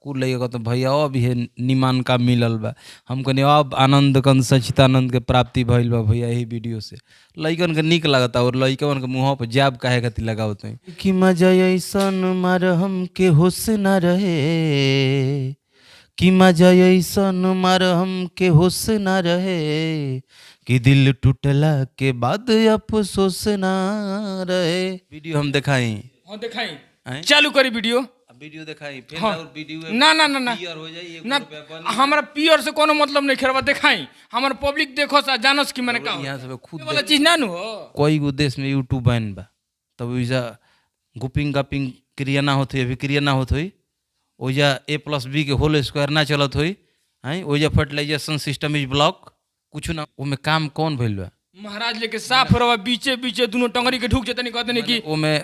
कुल लइका कहत भैया अब हे निमान का मिलल बा। हम कहनी अब आनंद कन सच्चिदानंद के प्राप्ति भइल बा भैया एही वीडियो से। लइकन के निक लागता और लइकन के मुंह पर जाब काहे खातिर लगावत हई कि मजा ऐसन मार हम के होश ना रहे, कि मजा ऐसन मार हम के होश ना रहे, कि दिल टूटला के बाद अफसोस ना रहे। वीडियो हम देखाई। हाँ दिखाई। आएं? चालू करी वीडियो। अब वीडियो देखाई फिर हाँ। और वीडियो ना ना ना ना क्लियर हो जाई एक ना रुपया बनी। हमारा पियर से कोनो मतलब नहीं खेरवा देखाई हमार पब्लिक देखो सा जानस कि मैंने का यहाँ सब खुद ये वाला चीज ना नु हो। कई गो देश में यूट्यूब बैन बा, तब ओइजा गुपिंग गापिंग क्रिया ना होत हुई, अभी क्रिया ना होत हुई, ओइजा ए प्लस बी के होल स्क्वायर ना चलत हुई, हैं ओइजा फर्टिलाइजेशन सिस्टम is block, कुछ ना। ओमे काम कौन भइल बा? महाराज लेके साफ रवा बीचे बीचे दोनों टंगरी के ढुक जतनी कहतनी कि ओमे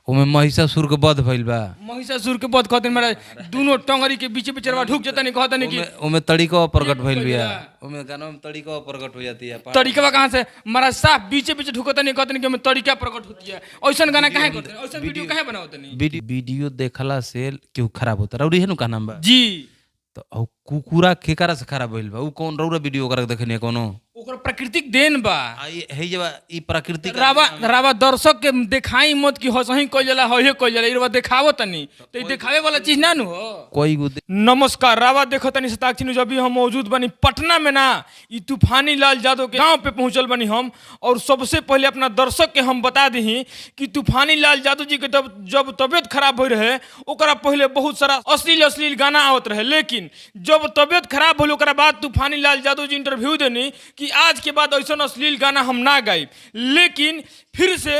ओमे महिषासुर के वध भइल बा, महिषासुर के वध कहतनी महाराज दोनों टंगरी के बीचे बीचे रवा ढुक जतनी कहतनी कि ओमे ओमे तड़ीका प्रकट भइल बिया, ओमे गाना में तड़ीका प्रकट हो जाती है। तरीका कहाँ से महाराज साफ बीचे बीचे ढुकतनी कहतनी कि हमें तरीका प्रकट होती है। ऐसन गाना काहे करते ऐसन वीडियो काहे बनावतनी? वीडियो देखला से केहू खराब होता रौरी है नु का नाम बा। जी तो औ कुकुरा केकरा से खराब भइल बा? उ कौन रौरा वीडियो ओकरा के देखनी कोनो ओकर प्राकृतिक देन बा। आ ई हे जब ई प्राकृतिक रावा रावा दर्शक के देखाई मत कि हसही कइल जाला हहे कइल जाला, ई रवा देखावो तनी तो ई देखावे वाला चीज ना नु हो। कोई गो नमस्कार रावा देखो तनी शताक्षी न्यूज। अभी हम मौजूद बनी पटना में ना ई तूफानी लाल यादव के गांव पे पहुंचल बनी हम। और सबसे पहले अपना दर्शक के हम बता दी कि तूफानी लाल यादव जी के तब जब तबीयत खराब हो रहे ओकरा पहले बहुत सारा अश्लील अश्लील गाना आवत रहे, लेकिन जब तबीयत खराब होल ओकरा बाद तूफानी लाल यादव जी इंटरव्यू देनी कि आज के बाद ऐसा अश्लील गाना हम ना गाइब, लेकिन फिर से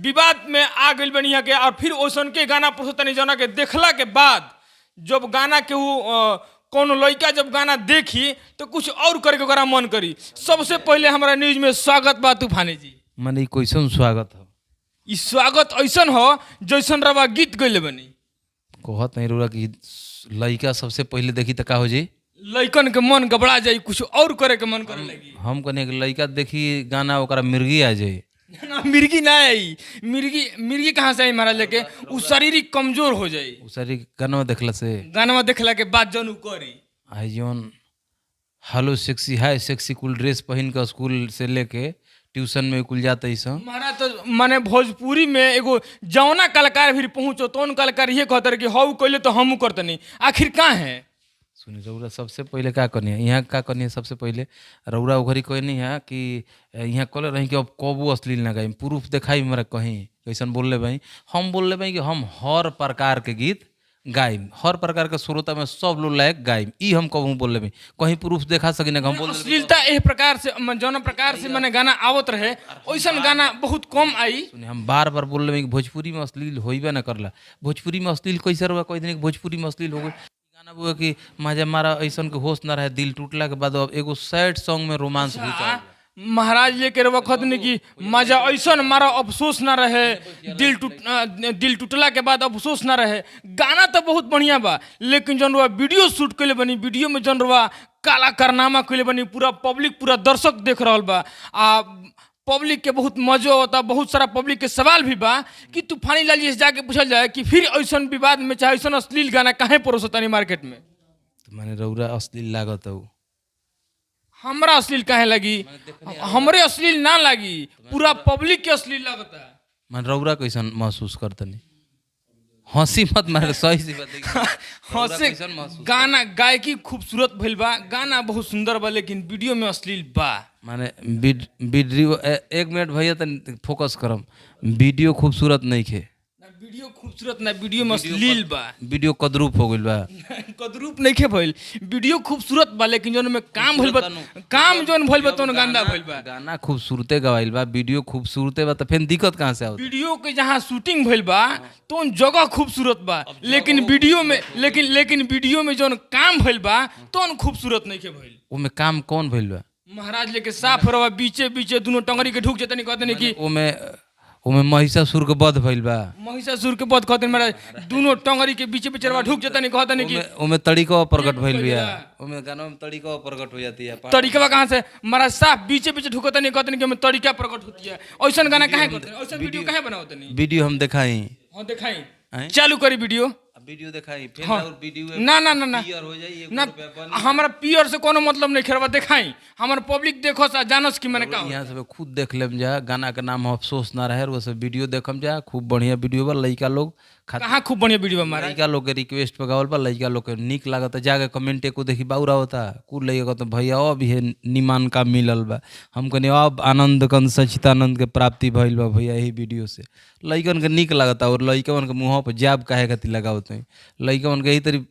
विवाद में आ गइल बनी यहाँ के और फिर ओसन के गाना परोसतनी जना के देखला के बाद जब गाना के उ कोनो लड़का जब गाना देखी तो कुछ और करे के ओकरा मन करी। सबसे पहले हमारा न्यूज में स्वागत बा तूफानी जी। माने ई कैसन स्वागत हो? ई स्वागत ऐसन हो जैसन रवा गीत गइले बनी। कहत नहीं रौरा कि लइका सबसे पहले देखी त का हो जी? लइकन के मन घबरा जाई, कुछ और करे के मन करे लगी। हम कहने कि लइका देखी गाना ओकरा मिर्गी आ जाई। ना मिर्गी ना आई, मिर्गी मिर्गी कहाँ से आई महाराज लेके उ शारीरिक कमजोर हो जाई उ सारी गाना देखला से, गाना देखला के बाद जौन उ करी। आई जौन हेलो सेक्सी हाय सेक्सी कुल ड्रेस पहिन के स्कूल से लेके ट्यूशन में कुल जाते ही सब। महाराज तो माने भोजपुरी में एगो जौना कलाकार भी पहुँचो तौन कलाकार ये कहते रहे कि हऊ कैले तो हमू करतनी, आखिर कहाँ है? सुनी रौरा सबसे पहले का करनी है यहाँ, का करनी है सबसे पहले रौरा उघरी कहनी है कि यहाँ कहले रही कि अब कबू अश्लील ना गाई, प्रूफ देखाई हमरा कहीं कैसन बोलले भाई। हम बोलले भाई कि हम हर प्रकार के गीत गाइम, हर प्रकार के श्रोता में सब लोग लायक गाइम, ई हम कबू बोलले भाई, कहीं प्रूफ देखा सकी ना हम बोल। अश्लीलता एह प्रकार से जौना प्रकार से माने गाना आवत रहे ओइसन गाना बहुत कम आई। सुनी हम बार बार बोलले भाई कि भोजपुरी में अश्लील होइबे ना करला, भोजपुरी में अश्लील कैसे रहुआ कह दिन भोजपुरी में अश्लील हो गई गाना बुआ कि माजा मारा ऐसन के होश ना रहे, दिल टूटला के बाद अब एगो सैड सॉन्ग में रोमांस घुसा। महाराज ये के वक्त ने कि मजा ऐसन मारा अफसोस ना रहे, दिल टूटला के बाद अफसोस ना रहे। गाना तो बहुत बढ़िया बा, लेकिन जौन रुआ वीडियो शूट कैले बनी, वीडियो में जौन रुआ काला कारनामा कैले बनी, पूरा पब्लिक पूरा दर्शक देख रहल बा आ पब्लिक के बहुत मजो होता। बहुत सारा पब्लिक के सवाल भी बा कि तूफानी लाल जी से जाके पूछल जाए कि फिर ऐसन विवाद में चाहे ऐसन अश्लील गाना काहे परोसतानी मार्केट में? तो माने रौरा अश्लील लागत हो। हमरा अश्लील काहे लगी? हमरे अश्लील ना लगी, पूरा पब्लिक के अश्लील लगता। माने रौरा कैसन महसूस करतनी? हंसी मत मारे, सही सी बात। हंसे कैसन महसूस? गाना गायकी खूबसूरत भइल बा, गाना बहुत सुंदर बा, लेकिन वीडियो में अश्लील बा। माने वीडियो एक मिनट भैया तनी फोकस करम, वीडियो खूबसूरत नहीं खे, ना वीडियो खूबसूरत ना वीडियो में अश्लील बा। वीडियो कदरूप हो गइल बा। कदरूप नइखे भइल, वीडियो खूबसूरत बा लेकिन जौन में काम भइल बा, काम जौन भइल बा तौन गंदा भइल बा। गाना खूबसूरते गवाइल बा, वीडियो खूबसूरते बा, त फेन दिक्कत कहाँ से आवत? वीडियो के जहाँ शूटिंग भइल बा तौन जगह खूबसूरत बा, लेकिन वीडियो में लेकिन लेकिन वीडियो में जौन काम भइल बा तौन खूबसूरत नइखे भइल। ओमे काम कौन भइल बा? महाराज लेके साफ रवा बीचे बीचे दोनों टंगरी के ढुक जतनी कहतनी कि ओमे ओमे महिषासुर के वध भइल बा, महिषासुर के वध कहतनी महाराज दोनों टंगरी के बीचे बीचे रवा ढुक जतनी कहतनी कि ओमे ओमे तड़ीका प्रकट भइल बिया, ओमे गाना में तड़ीका प्रकट हो जाती है। तरीका कहाँ से महाराज साफ बीचे बीचे ढुकतनी कहतनी कि हमें तरीका प्रकट होती है। ऐसन गाना काहे करते ऐसन वीडियो काहे बनावतनी? वीडियो हम देखाई। हाँ दिखाई। आएं? चालू करी वीडियो। वीडियो देखाई फिर हाँ। और वीडियो ना ना ना ना पियर हो जाई, एगो ना रुपया बनी। हमारा पियर से कोनो मतलब नहीं खेरवा देखाई हमार पब्लिक देखो सा जानस कि मैंने का यहाँ सब खुद देख लेम जा, गाना के नाम अफसोस ना रहे, वो सब वीडियो देखम जा, खूब बढ़िया वीडियो बा। लइका लोग कहाँ खूब बढ़िया वीडियो बा महाराज। लइका लोग के रिक्वेस्ट पे गावल बा, लइका लोग के निक लागत, जाके कमेंट एको देखी बाउरा होता कुल लइका कहत भैया अब हे निमान का मिलल बा। हम कहनी अब आनंद कन सचितानंद के प्राप्ति भइल बा भैया यही वीडियो से। लइकन के निक लागता और लइकन के मुँह पर जाब काहे खातिर लगावत है, लइकन के यही तरी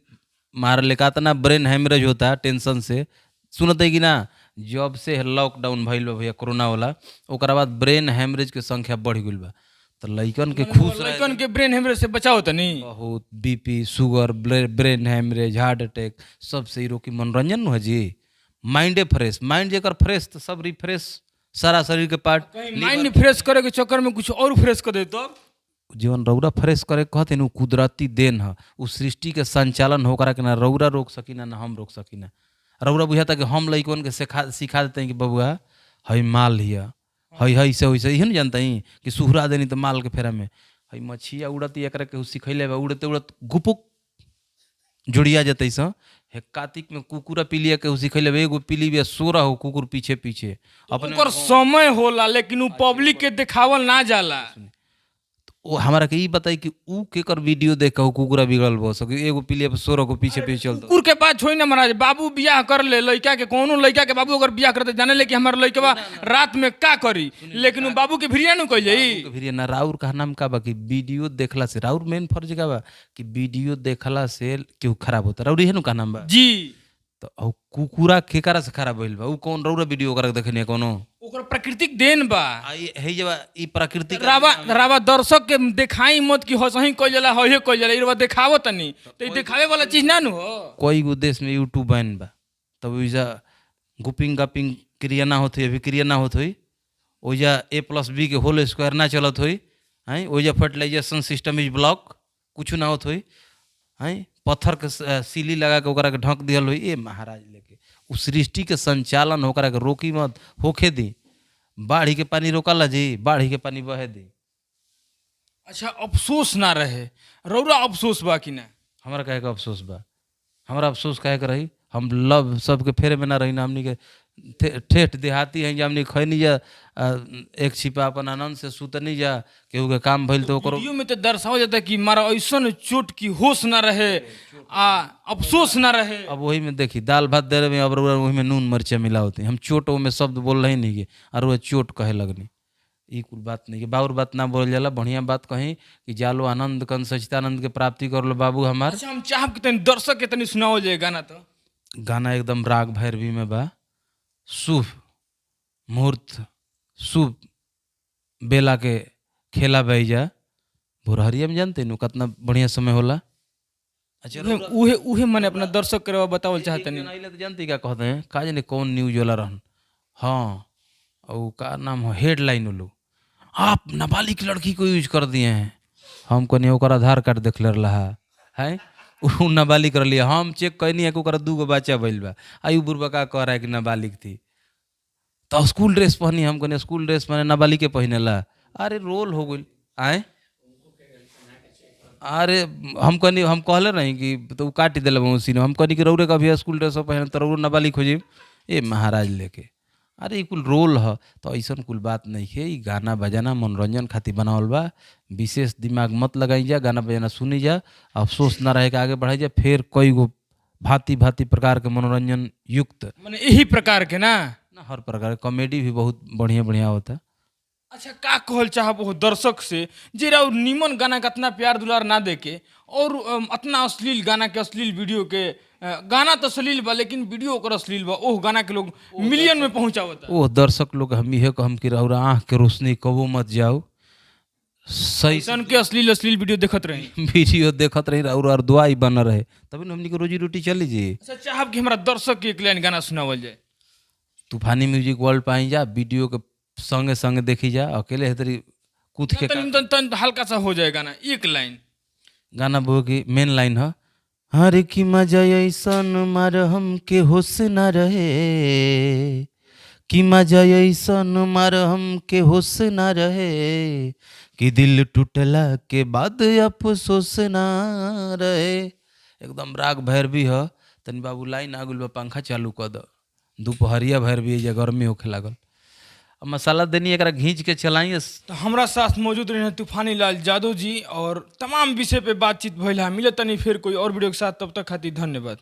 मार ले का तना ब्रेन हैमरेज होता है टेंशन से। सुनत है कि ना, जब से लॉकडाउन भइल बा भैया कोरोना वाला, ओकरा बाद ब्रेन हैमरेज के संख्या बढ़ गइल बा। तो लइकन के खुश रहे, लइकन के ब्रेन हेमरेज से बचाओ तनी। बहुत BP, sugar, brain haemorrhage, heart attack सबसे रोकी मनोरंजन है जी। माइंडे फ्रेश, माइंड जेकर फ्रेश तो सब रिफ्रेश, सारा शरीर के पार्ट। माइंड फ्रेश करे के चक्कर में कुछ और फ्रेश कर दे तो जीवन रौरा फ्रेश करे कहते उ कुदरती देन है, उ सृष्टि के संचालन होकरा के ना रौरा रोक सकीना ना हम रोक सकीना। रौरा बुझाता कि हम लइकन के सिखा देते हैं कि बबुआ हई माल हिया, हई हई से वैसे इहे न जानते हैं कि सुहरा देनी तो माल के फेरा में हई मछिया उड़ती, एकरा के सिखैले बा, उड़ते उड़त गुपुक जुड़िया जतै स। हे कार्तिक में कुकुरा पिलिया के सिखैले बा, एगो पिली बिया 16 हो कुकुर पीछे पीछे अपने ओकर समय होला, लेकिन उ पब्लिक के देखावल ना जाला। ओ हमरा के ई बताई कि ऊ केकर वीडियो देख के कुकुरा बिगड़ल बस एगो पिलिया पर 16 को पीछे पीछे चलता। कुकुर के बात छोड़ी ना महाराज, बाबू बियाह कर ले लइका के, कोनो लइका के बाबू अगर बियाह करते जाने ले कि हमार लइकवा रात में का करी, लेकिन उ बाबू के भिरिया न कइल जाई। फिर ना राउर का नाम का बा कि वीडियो देखला से राउर मेन फर्ज का बा कि वीडियो देखला से केहू खराब होता, राउर इहे नु का नाम बा जी। तो औ कुकुरा केकरा से खराब भइल बा, उ कौन रौरा वीडियो ओकरा के देखनी कोनो ओकर प्राकृतिक देन बा। आ हे जब ई प्राकृतिक रावा रावा दर्शक के देखाई मत कि हसही कइल जाला हहे कइल जाला, ई रवा देखावो तनी तो ई देखावे वाला चीज ना नु हो। कई गो देश में यूट्यूब बैन बा, तब ओइजा गुपिंग गापिंग क्रिया ना होत होई, अभी क्रिया ना होत होई, ओइजा A+B के होल स्क्वायर ना चलत होई, हैं ओइजा फर्टिलाइजेशन सिस्टम is block कुछ ना होत होई, हैं पत्थर के सीली लगा के ओकरा के ढक दियल होई। ए महाराज लेके उ सृष्टि के संचालन ओकरा के रोकी मत, होखे दी। बाढ़ी के पानी रोकला जी, बाढ़ी के पानी बहे दी। अच्छा अफसोस ना रहे रौरा, अफसोस बा कि ना? हमरा काहे के अफसोस बा, हमरा अफसोस काहे के रही, हम लव सबके फेरे में ना रही ना, हमनी के ठेठ देहाती हैं, हमनी खैनी जा एक छिपा अपन आनंद से सुतनी जा, केहू के काम भइल तो ओकरो वीडियो में तो दर्शावल जाता कि मारा ऐसन चोट की होश ना रहे आ अफसोस ना रहे। अब वही में देखी दाल भात दे रहे अब रउरा वही में नून मिर्चा मिलावती, हम चोट में शब्द बोल रहे नहीं और वह चोट कहे लगनी। ई कुल बात नहीं, बाउर बात ना बोल जाला, बढ़िया बात कही कि जालो आनंद कन सचितानंद के प्राप्ति कर लो बाबू हमार। अच्छा हम चाहब कि तनी दर्शक के तनी सुनावल जाए गाना। तो गाना एकदम राग भैरवी में बा, शुभ मुहूर्त शुभ बेला के खेला बईजा भोरहरिया में जानते नु कितना बढ़िया समय होला। अच्छा उहे उहे मने अपना दर्शक के बतावल चाहते नहीं तो जानते क्या कहते हैं, का जाने कौन न्यूज वाला रहन, हाँ और का नाम हो हेडलाइन लोग, आप नाबालिग लड़की को यूज कर दिए हैं। हम कहनी ओकर आधार कार्ड देख ले रहा है, उ नाबालिग रही, हम चेक कैनी है कि ओकरा 2 गो बच्चा भइल बा, आई बुढ़बा का कह रहा है कि नाबालिग थी तो स्कूल ड्रेस पहनी। हम कहनी स्कूल ड्रेस पहने नाबालिग के पहनेला, अरे रोल हो गई आए। अरे हम कहनी हम कहले रही कि तो उ काट दिल मशीन, हम कहनी कि रौरे कभी स्कूल ड्रेस पहने तो रौरे नाबालिग हो जाए। ए महाराज लेके अरे ई कुल रोल ह, तो ऐसा कुल बात नहीं है। ई गाना बजाना मनोरंजन खातिर बनावल बा, विशेष दिमाग मत लगाई जा, गाना बजाना सुनी जा, अफसोस ना रहे के आगे बढ़ाई जा। फिर कई गो भांति भांति प्रकार के मनोरंजन युक्त माने यही प्रकार के ना ना हर प्रकार कॉमेडी भी बहुत बढ़िया बढ़िया होता। अच्छा का कहल चाहब वो दर्शक से जे और नीमन गाना के अतना प्यार दुलार ना देके और अतना अश्लील गाना के अश्लील वीडियो के गाना तो अश्लील बा लेकिन वीडियो ओकर अश्लील बा, ओह गाना के लोग मिलियन में पहुंचावता। ओह दर्शक लोग हम इहे कहम कि रउरा आँख के रोशनी कबो मत जाओ, सही सन के अश्लील अश्लील वीडियो देखत रही वीडियो देखत रही और दुआई बन रहे तभी न हमनी के रोजी रोटी चली जी। अच्छा चाहब कि हमारा दर्शक के एक लाइन गाना सुनावल जाए। तूफानी म्यूजिक वर्ल्ड पाई जा, वीडियो के संगे संगे देखी जा, अकेले हेतरी कूद के तन तन तन हल्का सा हो जाए गाना एक लाइन गाना बो की मेन लाइन है। हर की मजा ऐसन मार हम के होश न रहे, कि मजा ऐसन मार हम के होश न रहे, कि दिल टूटला के बाद अफसोस ना रहे। एकदम राग भैरवी ह। तनी बाबू लाइन आ गइल बा, पंखा चालू क द। दुपहरिया भैरवी है, गर्मी होखे लागल। अब मसाला देनी, एकरा घींच के चलाई। तो हमरा साथ मौजूद रहे तूफानी लाल यादव जी और तमाम विषय पे बातचीत भइल है। मिलत तनी फिर कोई और वीडियो के साथ, तब तक खातिर धन्यवाद।